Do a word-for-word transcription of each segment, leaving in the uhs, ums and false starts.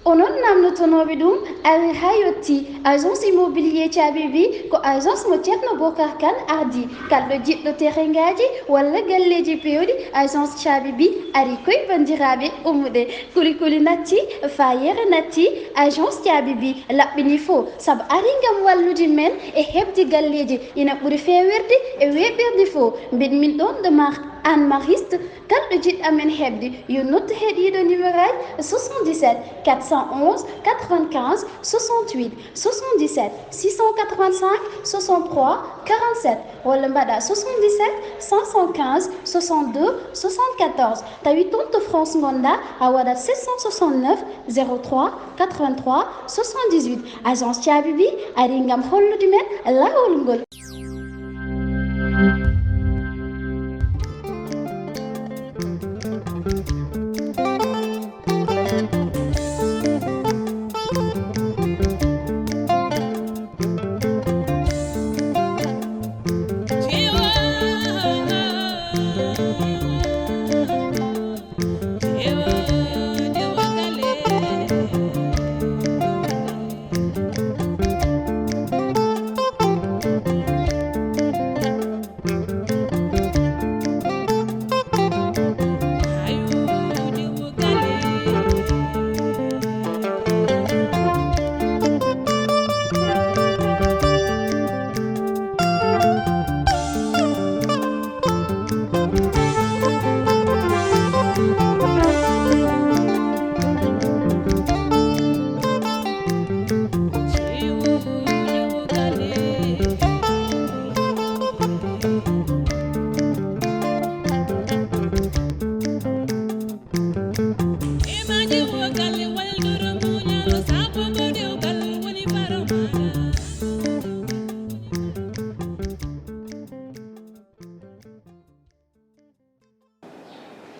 Onon namnotonooɓe ɗum, ari haa yotti. Agence immobilier Caabi Bi ko agence mo Ceerno Bokar Kan ardi. Kalɗo jiɗɗo terengaaji walla galleeji peewɗi, agence Caabi Bi ari koy banndiraaɓe. Ummude kulikuli natti, faayeere natti, agence Caabi Bi laɓɓini fo, sabu ari ngam wallude men e heɓde galleeji ina ɓuri feewirde e weeɓirde fo. Mbeɗa min ɗoon ɗo mar-, Anne Mariste, kalɗo jiɗɗo amen heɓde, yo noddu he ɗiiɗo numéro aji: soixante-dix-sept quatre cent onze quatre-vingt-quinze soixante-huit, soixante-dix-sept six cent quatre-vingt-cinq soixante-trois quarante-sept, walla mbaɗa soixante-dix-sept cinq cent quinze soixante-deux soixante-quatorze. Tawi toon to France ngonɗa, a waɗat sept cent soixante-neuf zéro trois quatre-vingt-trois soixante-dix-huit. Agence Caabi Bi ari ngam hollude men laawol ngol.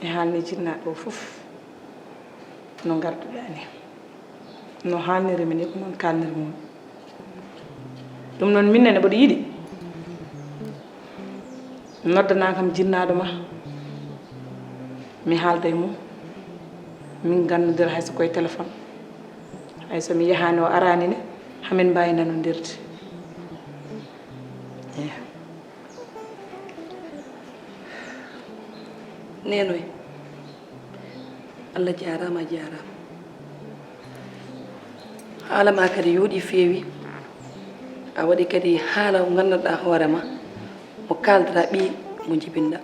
E haalni jinnaaɗo o fof no ngarduɗaa ni, no haalniri mi ni, ko noon kaalniri mum. Ɗum noon, min nene mboɗo yiɗi noddanaa kam jinnaaɗo ma, mi haalda e mum, min nganndondira hay so koye téléphone. Hay so mi yahaani, o araani ne, hamin mbaawi nanondirde. Eeyi. Neenoy, Allah jaaraama, a jaaraama. Haala ma kadi yooɗi, feewi. A waɗi kadi haala ko nganndanɗaa hoore ma, mo kaaldaɗaa ɓiy mo njibinɗaa.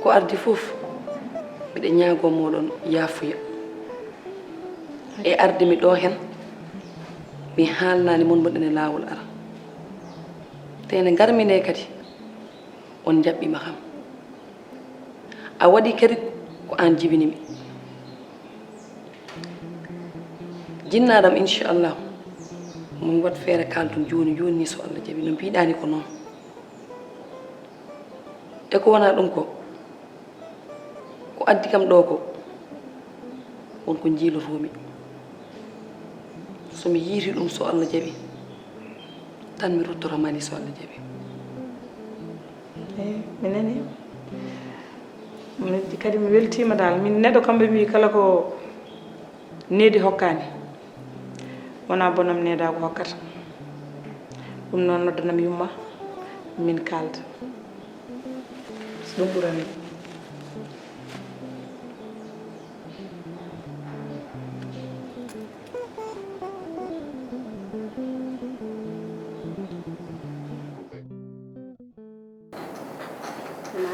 Ko ardi fof, mbiɗa ñaagoo mooɗon yaafuya. E arde mi ɗo heen, mi haalnaani mon mboɗon e laawol ara. Te nde ngarmi nde kadi, on njaɓɓiima kam. A waɗi kadi ko aan jibini mi. Jinnaaɗo am, inchallah, min waɗ feere kaaldon jooni jooni ni, so Allah jaɓi, no mbiɗaa ni ko noon. E ko wonaa ɗum ko, ko addi kam ɗo ko, won ko njiilotoomi. So mi yiiti ɗum, so Allah jaɓi, tan mi ruttoto ma ni, so Allah jaɓi. Eyi, mi nanii. Mi, kadi mi weltiima daal. Min neɗɗo kam ɓe mbii kala ko needi hokkaani, wonaa bonam needaagu hokkata. Ɗum noon, noddanam yumma, min kaalda. Ɗum ɓurani. Ma,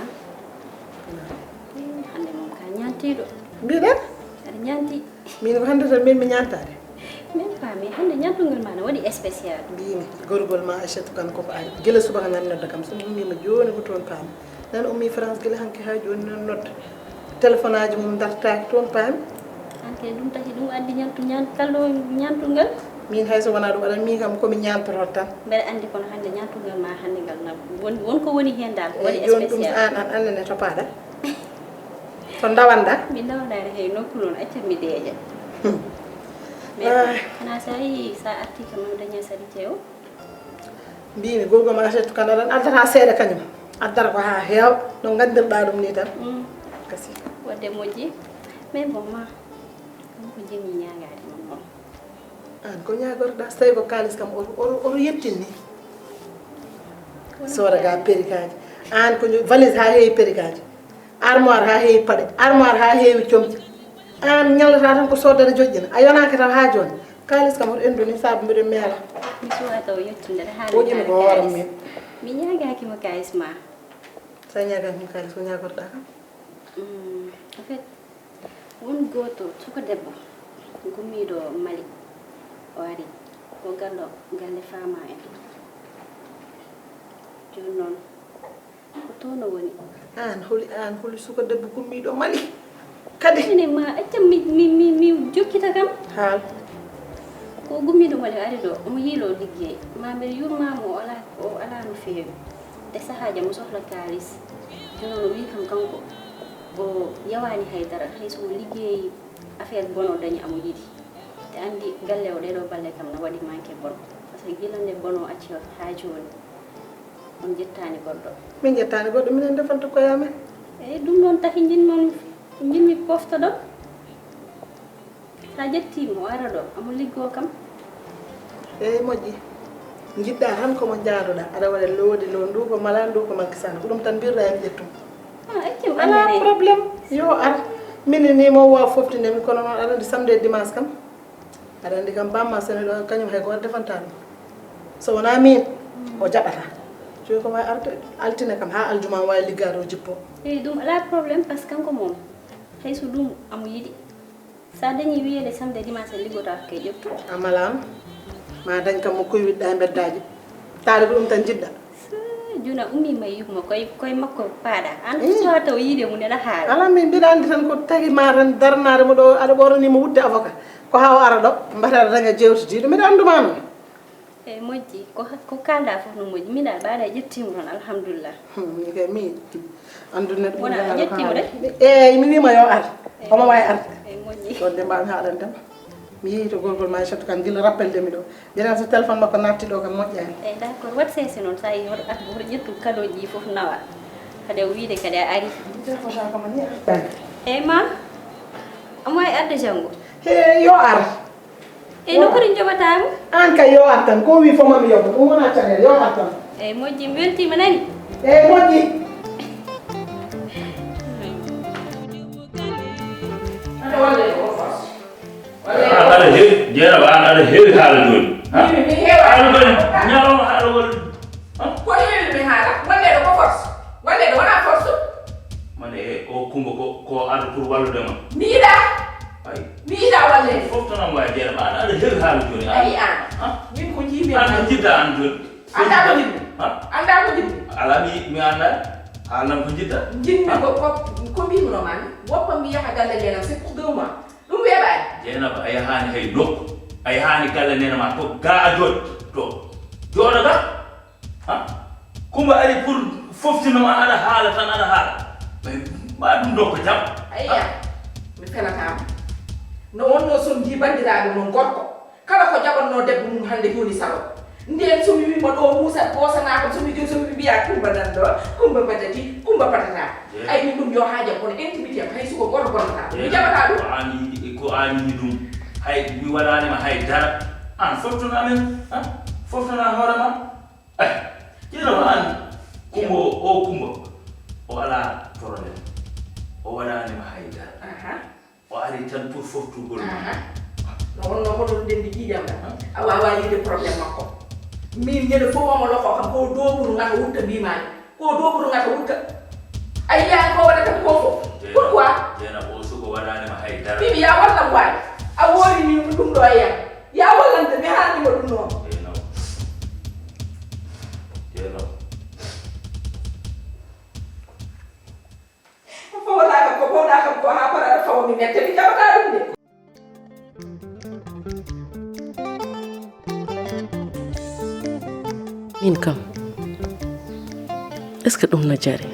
hannde moom ka ñaantiiɗo. Mbiɗa? Aɗa ñaanti. Min ko hannde tan min mi ñaantaade. Min paami, hannde ñaantungal ma na waɗi spécial. Mbimi, gorgol ma Aïssatou Kane koko ari. Gila subaka nan nodda kam, so mi ummiima jooni ko toon paami. Nan ummi France gila hanki haa jooni nan nodda. Téléphone aji mum dartaaki toon paami. An kay ɗum taki ɗum addi ñaantu, ñaan-, kalɗo ñaantungal. Min hay so wonaa ɗum aɗa mi kam ko mi ñaantoroo tan. Mbeɗa anndi kono hannde ñaantungal ma hannde ngal na won, won ko woni heen daal, ko waɗi spécial. Eyi, jooni ɗum an, an, an nene to paaɗa. To ndawanɗa? Mi ndawandaade hay nokku noon, accat mi deeƴa. Hmm. Mais ah, xanaa so a yii, so a artii kam, a daña sadi ceew. Mbimi, gorko ma Aïssatou Kane aɗan addata seeɗa kañum. Addata ko haa heewa, no nganndirɗaa ɗum ni tan. Mm. Kasi. Waɗde moƴƴi. Mais bon, ma. Ko jimmi ñaagaade mon noon. Aan ko ñaagorɗaa, so tawii ko kaalis kam oto, oto, oto yettin ni. Sooda ga perikaaji. Aan ko valise haa heewi perikaaji. Armoire haa heewi paɗe. Armoire haa heewi comci. Aan ñallata tan ko soodere joƴƴina. A yonaaka taw haa jooni. Kaalis kam oto enndu ni saabu mbiɗo meela. Mi suwaa taw yettinde haa. Woƴƴi mi ko hooram min. Mi ñaagaaki mo kaalis ma. Sa ñaagaaki mo kaalis ko ñaagorɗaa kam? Mm, en fait, won gooto suka debbo gummiiɗo Mali, o ari, o gallo galle faama en. Jooni noon, ko toon o woni. Aan holi, aan holi suka debbo gummiiɗo Mali? Kadi? Ene ma acca mi, mi, mi, mi jokkita kam. Haal. Ko gummiiɗo Mali o ari ɗo, omo yiilo liggey. Ma mbeɗa yurma mo, o alaa, o alaa no feewi. E sahaaji mo sohla kaalis. Jooni o wii kam kanko, o yawaani hay dara, hay so o liggey affaire bono dañi amo yiɗi. Te anndi galle o ɗeɗo balle kam na waɗi manque bono. Parce que gila nde bono acci o haa jooni, on jettaani goɗɗo. Min jettaani goɗɗo, minen defanta koye amen. Eyi, ɗum noon tahi njin noon, njinmi poftoɗon. Sa ƴettii mo, o ara ɗo, amo liggoo kam. Eey, moƴƴi. Njiɗɗaa tan ko mo njaadoɗaa. Aɗa waɗa loowdi, lo ndu ko mala, ndu ko manque sano. Ko ɗum tan mbirɗaa e mi ƴettum. Ah, accam, alaa alaa problème. Yo ar. Mini ni mo waawa foftinde mi, kono noon aɗa anndi samedi e dimanche kam. Aɗa anndi kam bamma sene ɗo, kañum hay ko waɗa defantaa ɗum. So wonaa miin, o jaɓataa. Jooni ko waawi arde altine kam haa aljuma o waawi liggaade o jippoo. Eey, ɗum alaa problème, parce que kanko moom, hay so ɗum amo yiɗi. Sa dañi wiyeede samedi e dimanche en liggotaako kay ƴettu. A malaama. Ma dañ kam mo koywidɗa e mbeddaaji. Taade ko ɗum tan njiɗɗa. Juna ummi ma yiɗ mo koye, koye makko paaɗa. An so taw yiide mum ena haala. Ala min mbiɗa anndi tan ko tagi ma tan darnaade mo ɗo, aɗa ɓornani mo wutte avocat. Ko haa o ara ɗo, mbata aɗa daña jeewtidiiɗo. Mbiɗa annduma noon. Eey, moƴƴi. Ko ha-, ko kaalɗaa fof no moƴƴi. Min aɗa ɓaaɗa ƴettiima toon, alhamdulillah. Hmm, min kay mi anndu neɗɗo. Wona a ƴettiima de? Eey, mi wiima yo ar. Eey. Omo waawi arde. Eey, moƴƴi. Ɗon de mbaawmi haalande ma. Mi yehi to gorgol ma Aysatu kan gila rappel de mi ɗo. Mbiɗa so téléphone makko naatti ɗo kam moƴƴaani. Eey, d'accord. Waɗ seese noon, so a yehi hoto ar, hoto ƴettu kadooji ɗi fof nawa. Kadi o wiide kadi a ari. Eey, ma. Omo waawi arde janngo. He, yo ar. Eey, no foti njoɓataa mo? Aan kay yo ar tan, ko o wii fof ma mi yoɓo, ɗum wonaa caɗeele, yo ar tan. Eey, moƴƴi, mi weltiima nani? Eey, moƴƴi. Aɗa walle ko force. Walle ko. Aan aɗa heewi, Jeynaba, aan aɗa heewi haala jooni. Ha? Mi, mi heewa. Aan kay, ñalawma haala walla. Ha? Ko heewi mi haala, walleede ko force. Walleede wonaa force. Mane, e, o Kumba ko, ko ar pour wallude ma. Mi yiɗaa. Ay. Mi yiɗaa walleede. Fof tan am wawi jeere ma, aɗa heewi haala jooni. A yi'aani. Ha? Min ko njiimi. Aan ko njiɗɗa aan jooni. Anndaa ko njiɗmi. Ha? Anndaa ko njiɗmi. Alaa mi, mi anndaa. Haalan ko njiɗɗa. Njiɗmi ko, ko, ko mbiimi no maa mi. Woppa mi yaha galle neenam, c'est pour deux mois. Ɗum weeɓaani. Jeynaba, a yahaani hay nokku. A yahaani galle neene ma to, ga a jooɗi to. Jooɗo ga. Ha? Kumba ari pour foftino ma, aɗa haala tan, aɗa haala. Mais ma ɗum ɗo ko jam. Ayya, mi felataa ma. No wonnoo son ndi banndiraaɓe mon gorko. Kala ko jaɓannoo debbo mum hannde jooni salo. Ndeen so mi wii mo ɗo Muusa ɓosanaa kam, so mi jooni so mi mbiyaa Kumba nan ɗo, Kumba patati, Kumba patata. Eey. Ay min ɗum yo haajam kono intimité am hay suko goto bonnataa ɗum. Mi jaɓataa ɗum. Ko aan yiɗi, ko aan yiɗi ɗum. Hay mi waɗaani ma hay dara. Aan foftonaa men, ha? Foftonaa hoore ma. Eh, Jeynaba aan. Kumba o, o Kumba. O alaa problème. O waɗaani ma hay dara. Aha. O ari tan pour foftugol ma. Aha. No wonno hoɗon ndenndi ƴiiƴam ɗam. A waawaa yiide problème makko. Min ñande fof omo loko kam ko dooburu ngata wutta mbiimaani. Ko dooburu ngata wutta. A yiyaani ko waɗata ko fof. Pourquoi? Jeynaba o suko waɗaani ma hay dara. Mimi ya wallam waay. A woori min ɗum ɗo e yam. Ya wallam de mi haani mo ɗum noon. Jeynaba. Jeynaba. Fawata kam ko, fawata kam ko haa para aɗa fawa mi mette, mi jaɓataa ɗum de. Min kam, est-ce que ɗum no jari?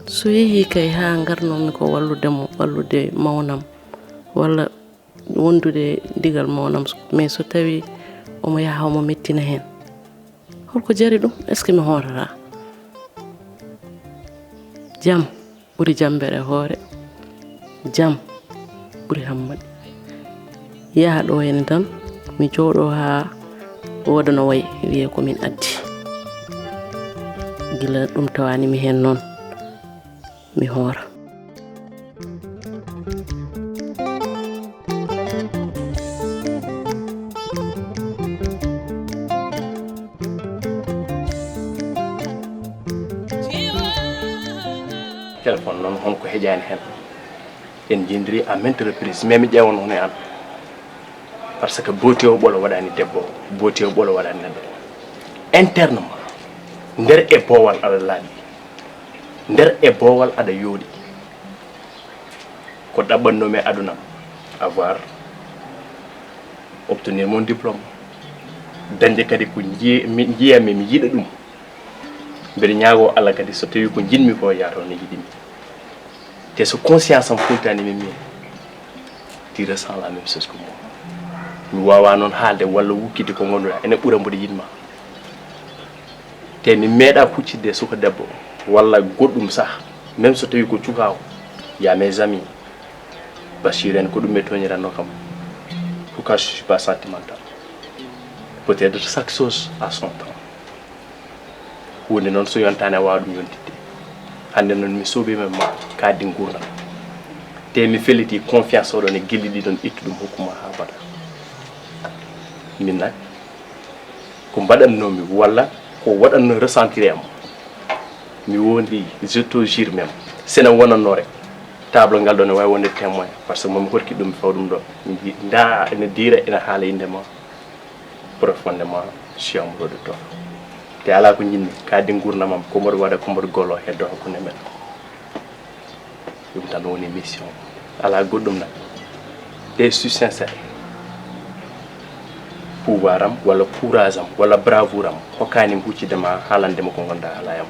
So yehii kay haa ngarnoomi ko wallude mo, wallude mawnam, walla wondude digal mawnam, mais so tawii omo yaha omo mettina heen, holko jari ɗum? Est-ce que mi hoorataa? Jam ɓuri jambere hoore. Jam Ɓuri Hammadi. Yaha ɗo henne tan, mi jooɗo haa wooda no wayi, wiye ko min addi. Gila ɗum tawani mi heen noon, mi hoora. Téléphone noon, honko heƴaani heen? En njindiri à maintes reprises, mais mi ƴeewan hono e an. Parce que booti o ɓolo waɗaani debbo, booti o ɓolo waɗaani neɗɗo. Internement, nder e boowal aɗa laaɓi, nder e boowal aɗa yooɗi. Ko ɗaɓɓannoomi e aduna, avoir, obtenir mon diplôme, dañde kadi ko njiy-, mi, njiyammi, mi yiɗa ɗum. Mbeɗa ñaagoo Allah kadi, so tawii ko njiɗmi ko, yaata no njiɗmi. Te so conscience am hultaani min, min, tu ressens la même chose que moi. Mi waawaa noon haalde walla wukkitde ko ngonduɗaa, ene ɓura mboɗo yiɗ ma. Te mi meeɗaa huccitde e suka debbo walla goɗɗum sah, même so tawii ko cukaawo. Ya mes amis, Bachir en, ko ɗum ɓe tooñiranno kam. Pourquoi je suis pas sentimental? Peut-être chaque chose a son temps. Huunde noon, so yontaani, a waawa ɗum yontitde. Hannde noon, mi soɓiima ma kadi nguurndam. Te mi felliti confiance oɗon e gilli ɗiɗon, ittu ɗum hokku ma haa bada. Min nak, ko mbaɗannoomi walla ko waɗanno ressentir e am, mi wondi, je te jure même, sene wonanno rek, table ngal ɗo ne waawi wonde témoin, parce que momi horki ɗum, mi faw ɗum ɗo, mi mbi, nda ene diira, ene haala innde ma, profondément, je suis amoureux de toi. Te alaa ko njiɗmi, kadi nguurndam am, ko mboɗo waɗa, ko mboɗo golo, heddo hakkunde men. Ɗum tan woni mission. Alaa goɗɗum nak. Te je suis sincère. Pouvoir am, walla courage am, walla bravoure am, hokkaani huccitde ma, haalande ma ko ngonɗaa haala e am.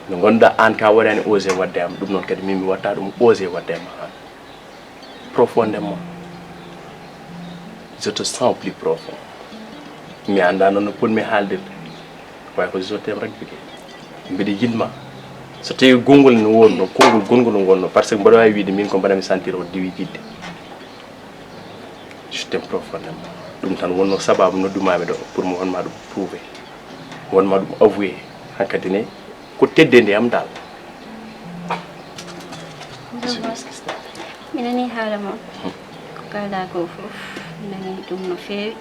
Nde ngonɗaa aan ka waɗaani osé waɗde e am, ɗum noon kadi min mi watta ɗum osé waɗde e ma aan. Profondément, je te sens au plus profond. Mi anndaa noon no potmi haaldirde. Way ko je t'aime rek jogii. Mbiɗa yiɗ ma. So tawii gonngol no wonno, konngol gonngol no wonno, parce que mboɗo waawi wiide min ko mbaɗa mi sentir o diwi jiɗde. Je t'aime profondément. Ɗum tan wonno sababu noddumaami ɗo pour mo wonma ɗum prouver. Wonma ɗum avouer. Hankadi ne, ko teddeendi am dal. Mi nanii haala mon. Ko kaalɗaa ko fof, mi nanii ɗum no feewi.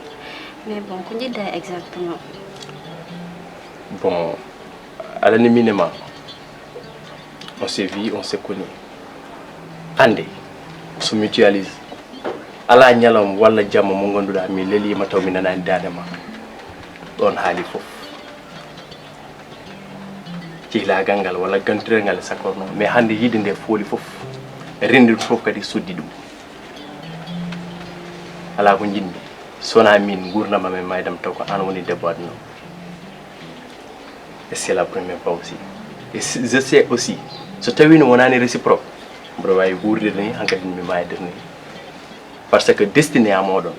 Mais bon, ko njiɗɗaa exactement? Bon, aɗa anndi min e ma, on s'est vu, on s'est connu. Hannde, so mutualise, alaa ñalawma walla jamma mo ngannduɗaa mi leliima taw mi nanaani daande ma. Ɗoon haali fof. Cihlaagal ngal walla gantiral ngal e sakkorno, mais hannde yiɗde nde fooli fof, renndi ɗum fof kadi suddi ɗum. Alaa ko njiɗmi, so wonaa min, nguurndam am e maayde am taw ko aan woni debbo aduna o. Et c'est la première fois aussi. Et si, je sais aussi, so tawii no wonaani réciproque, mboɗo waawi wuurdir ni, hankadi mi maaydir ni. Parce que destiné am oɗon,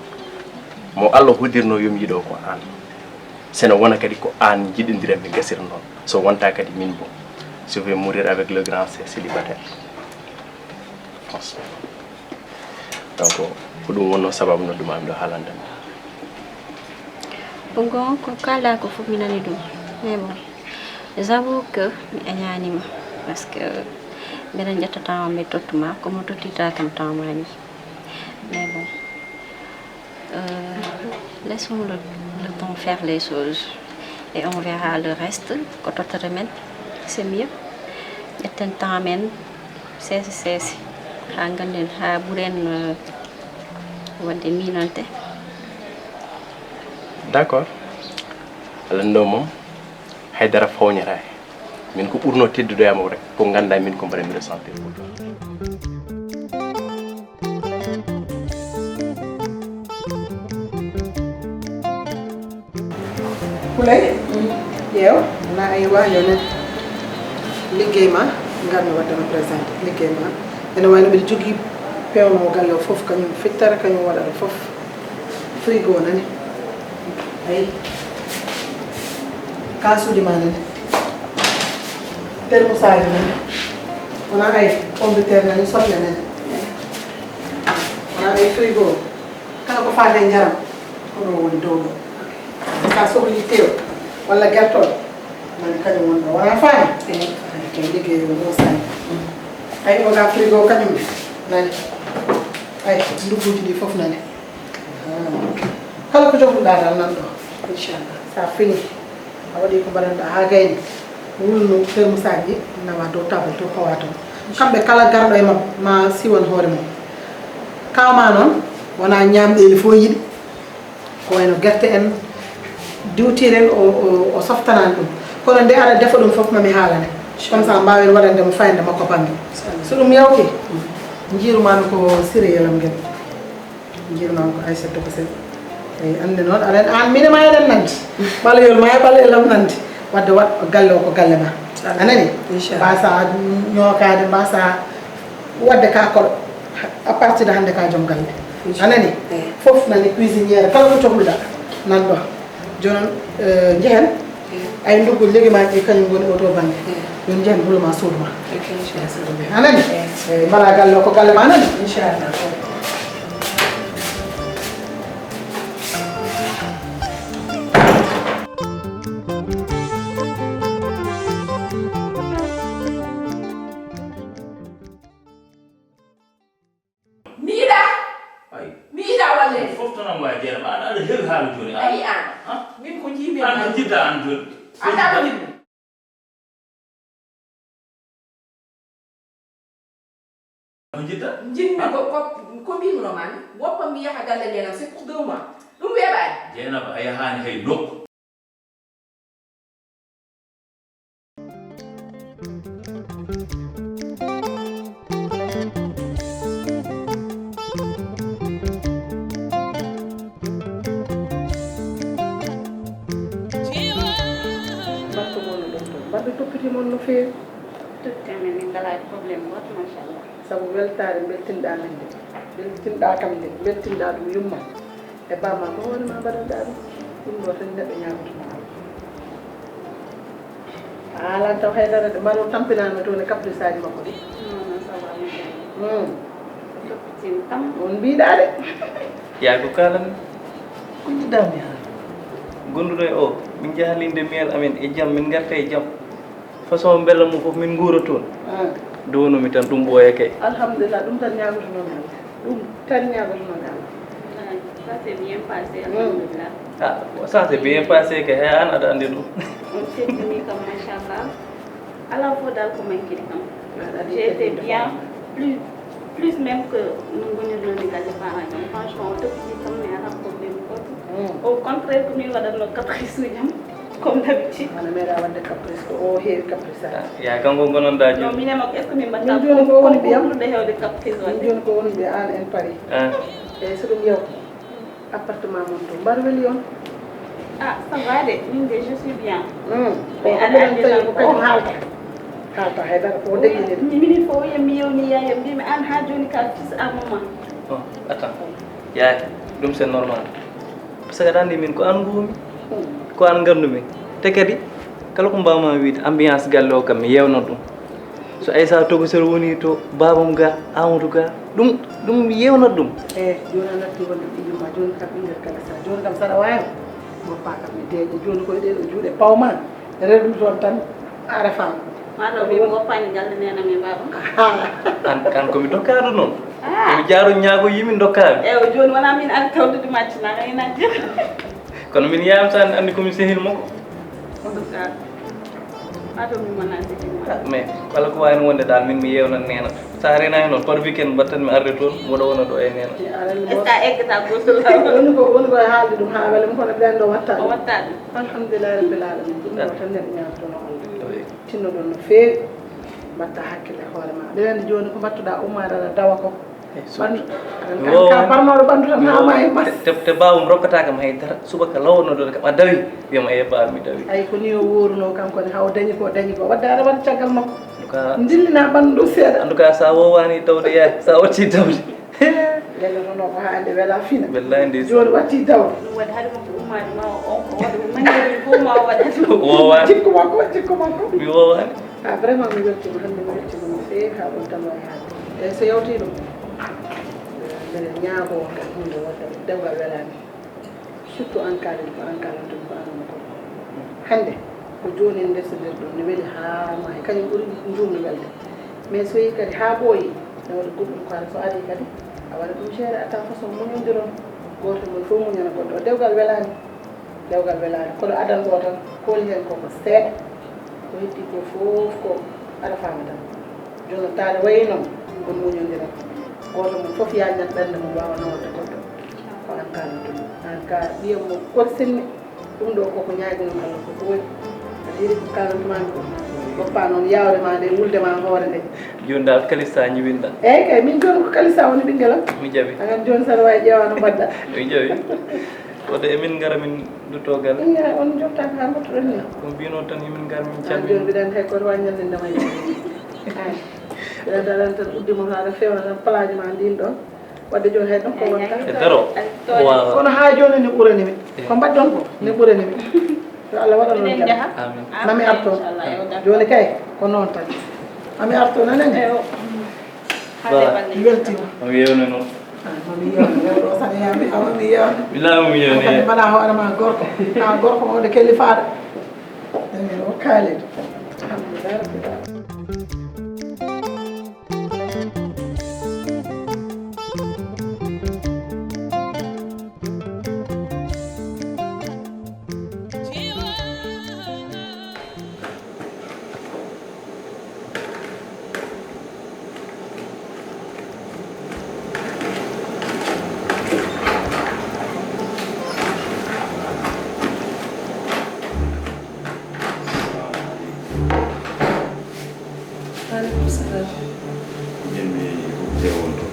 mo Allah hoddirno yo mi yiɗo ko aan. Sene wona kadi ko aan njiɗindiran mi gasira noon. So wonta kadi min bo, je vais mourir avec le grand C célibataire. Franchement. Donc, ko ɗum wonno sababu nodduma mi ɗo haalande ma. Ko goonga, ko kaalɗaa ko fof mi nani ɗum. Mais bon, j'avoue que mi añaanima. Parce que mbeɗa ƴetta temps am mi tottuma, ko mo tottita kam temps ma ni. Mais bon, euh, laissons le, le temps faire les choses et on verra le reste. Ko tottata men, c'est mieux. Ƴetten temps men, seese seese, haa ngannden, haa ɓuren, euh, waɗde miinante. D'accord. Alanndo moom, haydara fawñata e min. Ko ɓurno teddude am o rek, ko ngannda min ko mbaɗa mi ressentir pour toi. Kulay, ƴeew, na ay waaño noon. Liggey ma, ngar mi waddano présenté. Liggey ma, ene wayno mbiɗa jogii pewnoowo galle o fof, kañum fittata, kañum waɗata fof. Frigo nani. Ayi. Kaasuuji ma nani. Termosaaji nani. Wona ay, pomme de terre nani, soble nani. Ayi. Ay frigo, kala ko faade e njaram, ko ɗo woni dow ɗo. Sa sohli tew walla gertol, mani kañum woni ɗo. Wona faami? Kay liggey o ɗo sani. Ay o ga frigo kañum nani. Ay ndugguji ɗi fof nani. Kala ko jogluɗa dal nan ɗo. Inchallah. Sa fini, a waɗi ko mbaɗanɗa ha gayni, wulnu termusaji, nawa dow table to, pawa toon. Kamɓe kala garɗo e mabɓe ma siwan hoore mum. Kawma noon wona ñamɗeli fof yiɗi, ko wayno gerte en, diwtiren o, o, o softanani ɗum. Kono nde aɗa defa ɗum fof mami haalane. Comme ça mbawen waɗande mo fayande makko bangge. So ɗum yawti, jiirumami ko céréales am ngel. Jiiru noon ko Aissata Tokosel. Eyi, annde noon aɗa, an mine ma eɗen nandi. Ɓaleeyol ma e ɓaleeyol am nandi. Wadde waɗ galle o ko galle ma. A nani? Inchallah. Mbasa ñookaade, mbasa waɗde ka koɗo. À partir de hannde ka joom galle. A nani? Eyi. Fof nani cuisinière, kala ko cohluɗa nan ɗo. Jooni noon, eh, njehen. Ay nduggu legimaji ɗi kañum ngoni o to bangge. Yo njehen hulo ma suudu ma. A nani? Eyi, mbaɗa galle o ko galle ma, a nani? Inchallah. Mi yiɗa. Ay. Mi yiɗa walle. Fof tan am wawi jeere ma, aɗa heewi haala joni. Ay an. Ha? Min ko jiimi an ko jiɗɗa an joni. Anda ko jiɗmi. Ko jiɗɗa? Jiɗmi ko, ko, ko mbimno ma ni. Woppa mi yaha galle nenam, c'est pour deux mois. Ɗum weɓani. Jeynaba a yahani hay nokku. Mbatto mon ɗum ɗo. Mbaɗo toppiti mon no feewi. Toppiti amen min ngalaa problème gooto, machallah. Sabu weltaare mbeltinɗaa min nde. Mbeltinɗaa kam nde. Mbeltinɗaa ɗum yumma. E bamma ko hoore ma mbaɗanɗa ɗum. Ɗum ɗo tan neɗɗo ñagoto ma Allah. A alan taw haydara de maro tampinano toon e caprice aji makko de. Non, non, ça va, machallah. Hmm. Toppitino kam. On mbiɗa de. Yaa ko kalan. Ko jiɗɗa mi haa. Gonduɗo e o min njaha linde miyal amen e jam, min ngarta e jam. Façon mbela mum fof min nguura toon. Ah. Duwanomi tan ɗum ɓooya kay. Alhamdulillah, ɗum tan ñagotonomi Allah. Ɗum tan ñagotonomi Allah. Ah, ça s'est bien passé, alhamdulillah. Ah, ça s'est bien passé kay, hay an aɗa andi ɗum. On teddini kam, machallah. Ala fof dal ko manquiri kam. J'ai été bien, plus, plus même que no ngonirno ni galle parent jam. Franchement, o toppiti kam, mais ala problème goto. Au contraire, ko min waɗatno caprice uji am. Comme d'habitude. Mana meeɗa wadde caprice, ko o heewi caprice aji. Ah, ya kanko gonanɗa joni. Non, min e makko, est-ce que min mbatta? Min joni ko woni ɓiyam? Ɓurɗo hewde caprice wadde. Min joni ko woni ɓiya an en Paris. Ah. Eyyi, so ɗum yawti, appartement mon to mbar weli on? Ah, ça va de, min de, je suis bien. Hmm. Mais ko aɗa andi tan ko kañum haalta. Haalta haydara ko deƴƴi de. Minute fof o wiya mi yewni yaya, mbimi an ha joni ka fils à maman. Bon, attends. Yaya, ɗum c'est normal. Par ce que aɗa anndi min ko aan nguumi, ko aan nganndumi. Te kadi kala ko mbaawmaa wiyde ambiance galle o kam mi yeewnan ɗum. So Aissa Tokosel woni to, baabam ga, Amadou ga, ɗum ɗum mi yeewnat ɗum. Eyi, jooni a natti wonde ɓiɗɗo ma, jooni kam ɓinngel kala sa jooni kam saɗa waawi. Goppa kam mi deeƴa jooni koye ɗee ɗo juuɗe pawma. Reedu toon tan, a refaama. Maa taw min ngoppaani galle neenam e baabam. An, an ko mi dokkaaɗo noon. Ah. Ko mi jaaro ñaago yimi dokkaaɗo. Eewa, jooni wonaa min ari tawdude ma, tinaa e najje. Kono min yaam sa anndi ko mi sehil makko. En tout cas, maa taw min wonaa sehil ma. Ah, mais kala ko waawno wonde daal, min mi yeewnan neena. Sa reenaani noon, par weekend mbattan mi arde toon, mboɗo wona ɗo e neena. Est-ce que a eggata gosol laawol? Woni ko, woni ko e haalde ɗum haa wela mi kono ɓeen ɗo watta ɗum. O watta ɗum. Alhamdulillahi rabbil alamin. Ɗum ɗo tan neɗɗo ñaagotoo Allah. Oui. Tinno ɗon no feewi. Mbatta hakkille e hoore ma. Mbeɗa anndi jooni ko mbattuɗa ummaade aɗa dawa ko. Eh, surtout. Ɓan-, mi woowani. Ka barmooɗo ɓanndu tan haa ma e mas. Te, te, te baawam rokkata kam hay dara. Subaka law o noddata kam. A dawi? Wiyam, "Eey, baaba, mi dawi." Ay, ko ni o wooruno kanko ne, haa o dañi ko, o dañi ko. Wadde aɗa waɗi caggal makko. En tout cas, ndillina ɓanndu ɗo seeɗa. En tout cas, sa woowaani tawde yaay, sa watti tawde. Lellotono ko haa nde wela fina. Wallaay ndeysaan. Jooni watti tawde. Ɗum waɗi hade makko ummaade ma o, on ko waɗi mo manndeeji fof ma o waɗat. Woowaani. Jikku makko, jikku makko. Mi woowaani. Ah, vraiment, mi weltiima hannde, mi weltiima no feewi, haa ɗoon tan wayi haalde. Eeyi, so yawtii ɗum. Mbeɗen ñaagoo kadi huunde wonde dewgal welaani. Surtout aan kaalel ko aan kaalanton ko aan woni gorko. Hannde ko jooni en ndesodir ɗum ne weli haa maayi, kañum ɓuri njuumno welde. Mais so yii kadi haa ɓooyi, ne waɗa goɗɗum ko ara so arii kadi a waɗa ɗum gérer à ta façon, muñondiron. Gooto mon fof muñana goɗɗo o. Dewgal welaani. Dewgal welaani. Kono adan ɗo tan, kooli heen koko seeɗa. Ko heddii ko fof ko aɗa faama tan. Jono taade wayi noon, on muñondira. Gooto mon fof yaañat ɓernde mum waawa naworde goɗɗo. Ko aan kaalantu ɗum. Aan ka ɓiyam mo korsinmi. Ɗum ɗo koko ñaaginoo Allah koko woni. A diri ko kaalantu maa ko. Goppa noon yaawde ma nde, wulde ma hoore nde. Jooni dal kalisa ñiwinɗa. Eeyi kay, min jooni ko kalisa woni ɓinngel am. Mi jaɓi. Agan jooni saɗa waawi ƴeewa no mbaɗɗa. Mi jaɓi. Wota emin ngara min ndutto galle. Iya, on jottaaka haa mbattuɗon ni. Ko mbino tan emin ngara min calmini. Jooni mbiɗa anndi hay koto wawi ñallinde ma. Ay. Mbiɗa anndi aɗa tan uddi mo haala feewna tan palaaji ma ndin ɗon. Wadde jooni hay ɗon ko wonta. E daro. Waaw. Kono haa jooni ne ɓurani mi. Ko mbaɗɗon ko ne ɓurani mi. Yo Allah waɗan on jam. Amin. Mami arto. Jooni kay ko noon tan. Mami arto nanen. Voilà. Mi weltima. Mami yewna noon. Ah, mami yewna, rewɗo o tan yami, a mami yewna. Bilaay mami yewna. Kadi mbaɗa hoore ma gorko. Ha gorko o de kelli faade. Emin o kaalid. Alhamdulillah rabbil alamin. Waaleykum salaam. Min mi huɓde on to.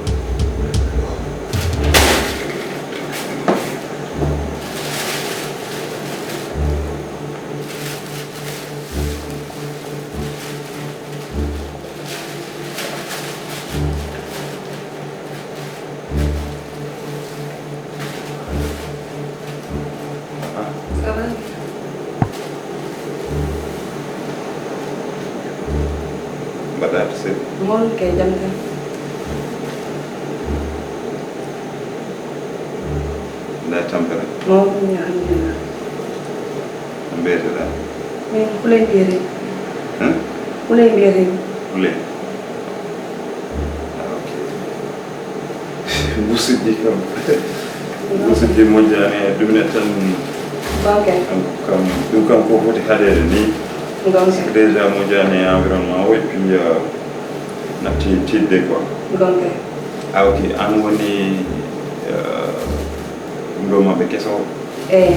Mbaɗɗa to sel. Mawɗum kay jam tan. Nda tampere. Mawɗum ni alhamdulillah. No mbiyeteɗa? Min Kuley mbiyetee. Hein? Kuley mbiyetee. Kuley. Ah, ok. Busijji kam. Busijji moƴƴaani e ɗum ne tan. Gonka. Kam, kam, ɗum kam ko foti haɗeede ni. Gonka. Déjà moƴƴaani e environnement o, et puis, euh, na ti-, tiiɗde quoi. Gonka. Ah, ok. An woni, euh, ɗum ɗo maɓɓe keso? Eyi.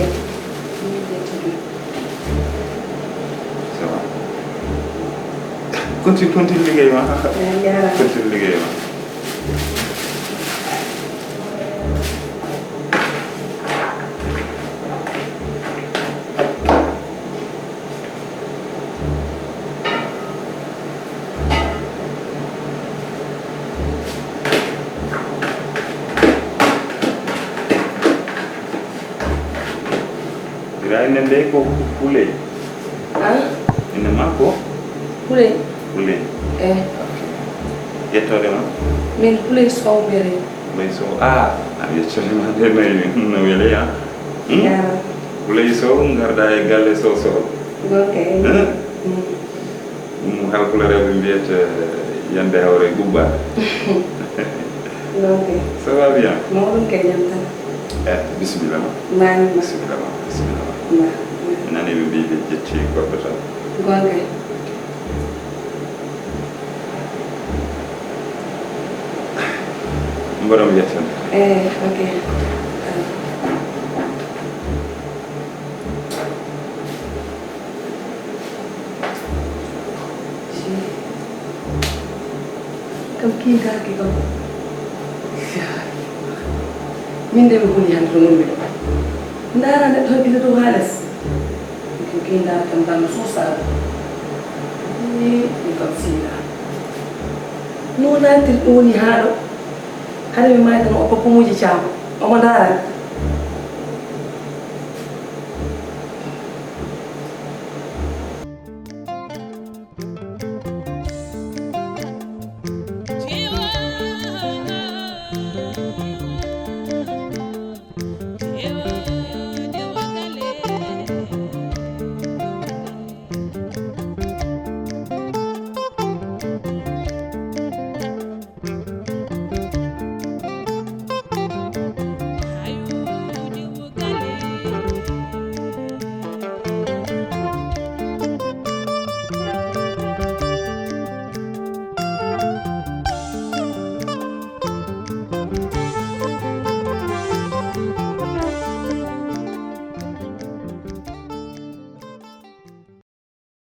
Ça va. Continue, continue liggéey ma. Eyi, jaaraama. Continue liggéey ma. Ira inde nde ko Kuley. Ah? Inde ma ko? Kuley. Kuley. Eh. Ok. Yettoode ma? Min Kuley Sow mbiyetee. Kuley Sow. Ah, a yettode ma de nayi no weli, ah. Hmm? Jaaraama. Kuley Sow, ngarda e galle Sow Sow. Gonka. Hmm? Hmm. Ɗum halpulareeɓe mbiyata yande hawre gubba. Gonka. Ça va bien? Mawɗum kay jam tan. Eh, bisimilla ma. Mbaɗɗon ma. Bisimilla ma, bisimilla ma. Mba. Mi nani ɓe mbi ɓe ƴetti goɗɗo tan. Gonka. Mboɗo mi ƴetta. Eh, ok. Kam kiidaaki kam. Min de mi huli hannde to ngonmi ɗo. Ndaara neɗɗo tan gila dow haa les. Ko kiidaaki kam banno so saabu. Ii, ɗum kam siira. No naatiri ɗum woni haa ɗo. Hade mi maayta no o ko pumuji caam. Omo ndaara.